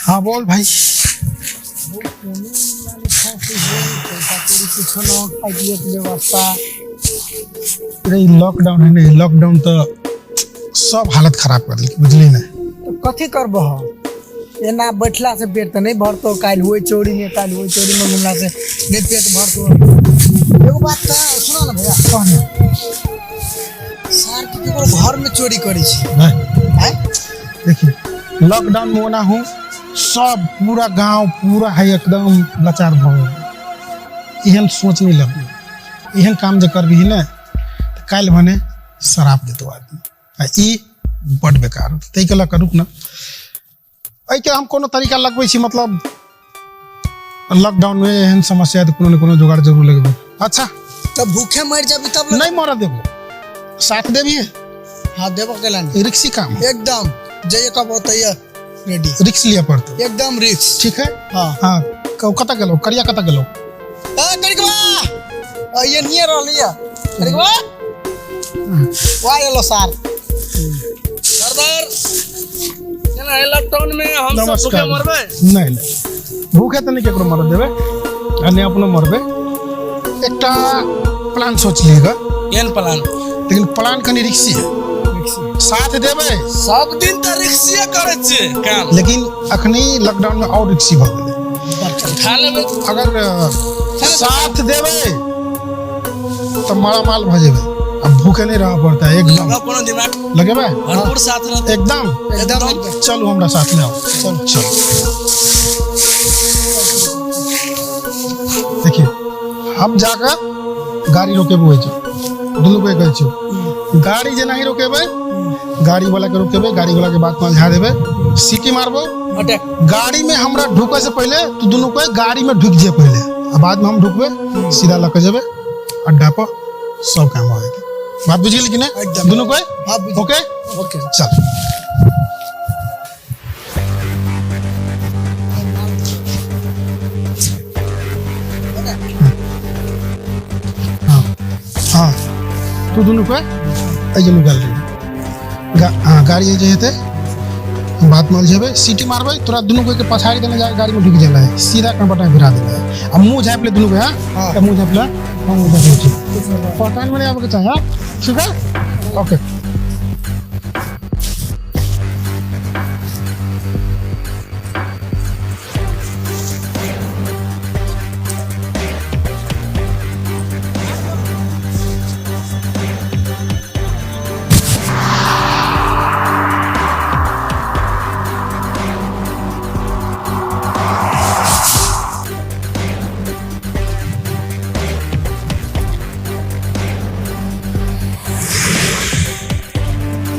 हाँ बोल भाई। व्यवस्था। अरे ई लॉकडाउन है ने, लॉकडाउन तो सब हालत खराब कर देलकै, बुझली ने। तऽ कथी करबह? एना बैठला से पेट तऽ नहि भरतौ। काल्हि ओहि चोरीमे, काल्हि ओहि चोरीमे घुमला से नहि पेट भरतौ। एगो बात तऽ सुना ने भैया। कह ने। सार के केकरो घरमे चोरी करै छै? भाई। आँय? देखिए, लॉकडाउन में ओना हूँ सब पूरा गांव पूरा है एकदम लाचार भऽ गेल। एहन सोच नहीं लगबी, एहन काम जे करबी ने तऽ काल्हि भने शराब देतो आदमी, आ ई बड बेकार होतै। ताहिके लऽ कऽ रुक ने, एहिके हम कोनो तरीका लगबै छी। मतलब लॉकडाउन में एहन समस्या तऽ कोनो ने कोनो जुगाड़ जरूर लगबै। अच्छा। तब भूखे मरि जाबी तब? नहीं मरऽ देबो, साथ देबी। हाँ, देबो केला ने। रिक्सी काम है। एकदम, जइए कब होतैया रेडी। रिक्स लिअ पड़तै। एकदम रिक्स। ठीक है। हाँ। हाँ, कतऽ गेलौ करिया, कतऽ गेलौ? आ करिकबा ये नियर रहलिया, करिकबा वाह एलो सार। सरदार, केना है लॉकडाउन में हम सब भूखे नमस्कार। मरबै? नहीं नहीं, भूखे तऽ नहि केकरो मरऽ देबै आ नहि अपनो मरबै। एकटा प्लान सोच लिएगा। केहन प्लान? लेकिन प्लान कनि रिक्सी है, साथ देबै? सब दिन तऽ रिक्सिए करै छियै काम। लेकिन अखनी लॉकडाउन में और रिक्सी भऽ गेलै। खा लेबै। अगर साथ देबै तऽ मालामाल भऽ जेबै आ भूखे नहि रहऽ पड़तै एकदम। हमरा कोनो दिमाग लगेबै? भरपूर साथ रहतै। एकदम। एकदम एकदम। चलू, हमरा साथ में आओ, चलू चलू। देखिए, हम जाकर गाड़ी रोकेबै होइ छै, दुनू के कहै छियौ, गाड़ी जेनाही रोकेबै, गाड़ी वाला के रोकेबै, गाड़ी वाला के बात समझा देबै, सीटी मारबो। अटैक। गाड़ी में हमरा ढुके से पहले तू दुनू के गाड़ी में ढुक जे पहले, आ बाद में हम ढुकबै, सीधा लऽ के जेबै अड्डा पर, सब काम हो जेतै। बात बुझि गेली कि नहि? एकदम। दुनू के? हाँ, बुझि। ओके। ओके। चल। हाँ हाँ, तू दुनू के एहि जे निकाल रही। हाँ, गाड़ी जे हेतै, बात मान जेबै, सीटी मारबै, तोरा दुनू के पछाड़ी देने जाके गाड़ी में ढुक जाना है, सीधा कपटा भिरा देना है आ मुंह झाँप ले दुनू के। हाँ। हाँ। मुंह झाँप ले, हम मुंह झाँप छी, पहचान में नहीं आबे के चाही। हाँ, ठीक है, ओके।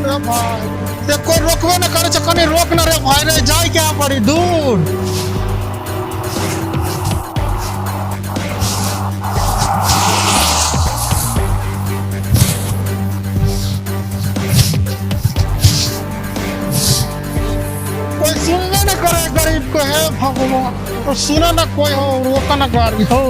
रे भाई, ते कोई रोकबे न करे छै, कनी रोक न रे भाई, रे जाय के बड़ी दूर। कोई सुनबे न करे गरीब को, हे भगवान, तो सुने न कोई हो, रोक न गाड़ी हो।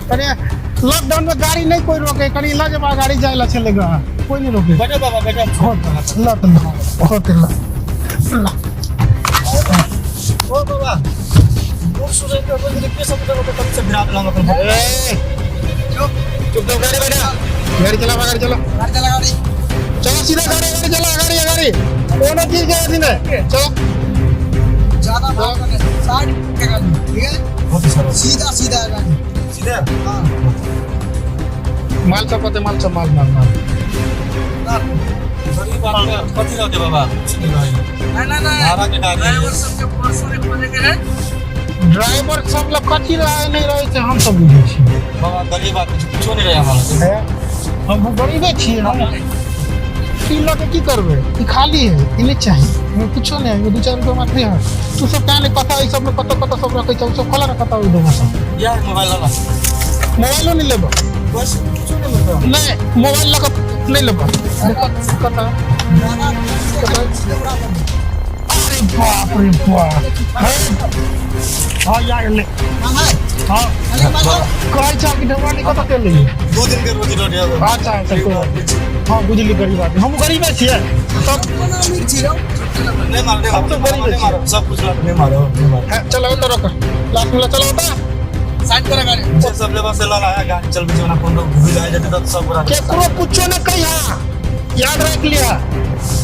अरे लॉकडाउन में गाड़ी नहीं कोई रोके, कनी ल जब गाड़ी जाए ला चलेगा, कोई नहीं रोके। बैठो बाबा, बैठो। ल त ल, ओके, ल ल। ओ बाबा, दूर सुरे के बोल के सब जगह पे कब से भिरा देला अपन। ए, चुप चुप, गाड़ी बैठा। गाड़ी चला, गाड़ी चला। गाड़ी चला, गाड़ी। चलो सीधा, गाड़ी गाड़ी चला, गाड़ी गाड़ी, कोनो चीज के अथी नहीं, चलो। ज्यादा भाग नहीं, साइड के गाड़ी, ठीक है? Okay sir. सीधा सीधा है गाड़ी। सीधा। हाँ। माल सब पते, माल सब, माल माल माल। गरीब आदमी कथी रहते बाबा, कुछ नहीं रहे। ना ना। भाड़ा के गाड़ी। ड्राइवर सबके पर्सो नहीं खोजे के है। ड्राइवर सब लग कथी रहे नहीं रहे छै, हम सब बुझै छियै। बाबा, गरीब आदमी छै, कुछो नहीं रहे हमारा। हम गरीबे छियै हम। ई लऽ के की करबै? ई खाली है, ई नहि चाही। एहिमे कुछो नहि है, एहिमे 2-4 रुपया मात्र है। तू सब काहे नहि कतऽ ई सबमे कतऽ कतऽ सब रखै छौ, सब खोला ने कतऽ ओहि डोमा सब। या मोबाइल वाला। मोबाइलो नहि लेबऽ। बस कुछो नहीं लेबो। नहि, मोबाइल लऽ कऽ नहि लेबऽ। अरे कतऽ कतऽ? अरे बाप रे बाप। हाँ, या ले। हाँ, कहै छौ कि ढेबरानी कतऽ चलि गेली? 2 दिन के रोजी रोटी है। अच्छा अच्छा, कोई बात नहीं। हाँ, बुझली गरीब आदमी, हम गरीबे छियै सब। अमीर छी रौ। नहीं मारो, नहीं हम तो मारो, गरीब नहीं मारो, सब कुछ नहीं मारो, नहीं मारो। हाँ, चलो अंदर रख, लास्ट में चलो बता। साइड करा गाड़ी। जे सब लेबा से लला है, गाड़ी चलबै छै, ओना कोनो भूल आ जेतै तऽ सब गोरा। केकरो कुछो न कहिया, याद रख लिया।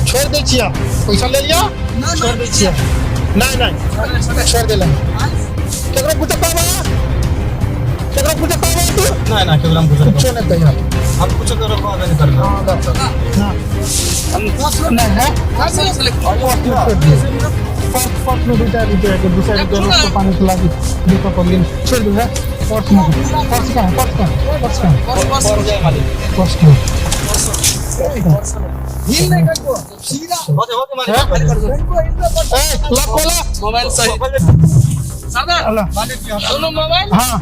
छोड़ दै छियै, पैसा ले लिया, छोड़ दै छियै। नहीं नहीं, छोड़ देला। केकरो कुछो कहबा? केकरो कुछो कहबा तू? नहीं ना, केकरो हम कुछो कुछो नहीं कहिया। हम कुछो करो कहबे नहीं करबै। हाँ, ना नहीं है। छोड़ दिए। पर्स में 2-4 रुपया के, 2-4 रुपया नाश्ता पानी खिला दी, देखो कर लिए, छोड़ दो है। पर्स में, पर्स कहाँ है? पर्स कहाँ है? पर्स कहाँ है? पर्स जाए मालिक। पर्स क्यों? हिल नहीं कनको सीधा। होते होते मालिक। कनको हिल नहीं। ए, लॉक खोला। मोबाइल सही। सरदार, अल्लाह। दोनों मोबाइल। हाँ।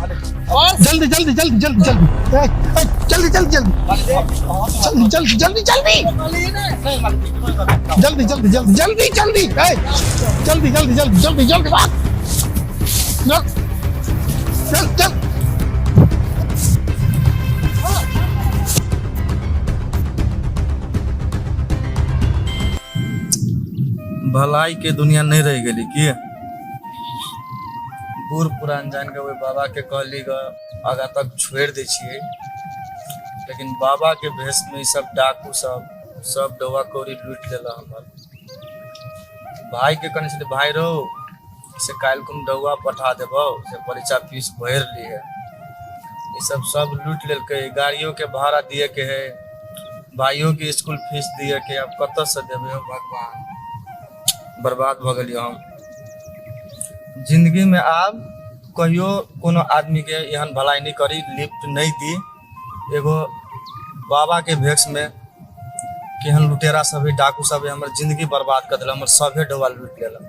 जल्दी जल्दी जल्दी जल्दी जल्दी। ए, ए, जल्दी जल्दी जल्दी जल्दी जल्दी जल्दी जल्दी जल्दी जल्दी जल्दी जल्दी जल्दी, ए, जल्दी जल्दी जल्दी जल्दी जल्दी भाग। चल चल चल। भलाई के दुनिया नहीं रह गेली की। बूढ़ पुरान जान के ओहि बाबा के कहली ग आगा तक छोड़ि दै छियै, लेकिन बाबा के भेष में ई सब डाकू सब सब डौआ कौड़ी लूटि लेलक। हमर भाई के कहने छलियै, भाई रौ से काल्हि कुन डौआ पठा देबौ से परीक्षा फीस भरि लिहे। ई सब सब लूटि लेलकै। गाड़ियों के भाड़ा दिए के है, भाइयों के स्कूल फीस दिए के, आब कतऽ से देबै? हो भगवान, बर्बाद भऽ गेलियै हम जिंदगी में। आब कहियो कोनो आदमी के एहन भलाई नहीं करी, लिफ्ट नहीं दी। एगो बाबा के भेष में केहन लुटेरा सब है, डाकू सब है, हमर जिंदगी बर्बाद कर देलक, हमर सभे डोबा लूटि लेलक।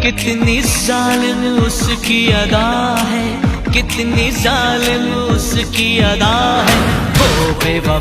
कितनी जालिम उसकी अदा है, कितनी जालिम उसकी अदा है, वो बेवफा।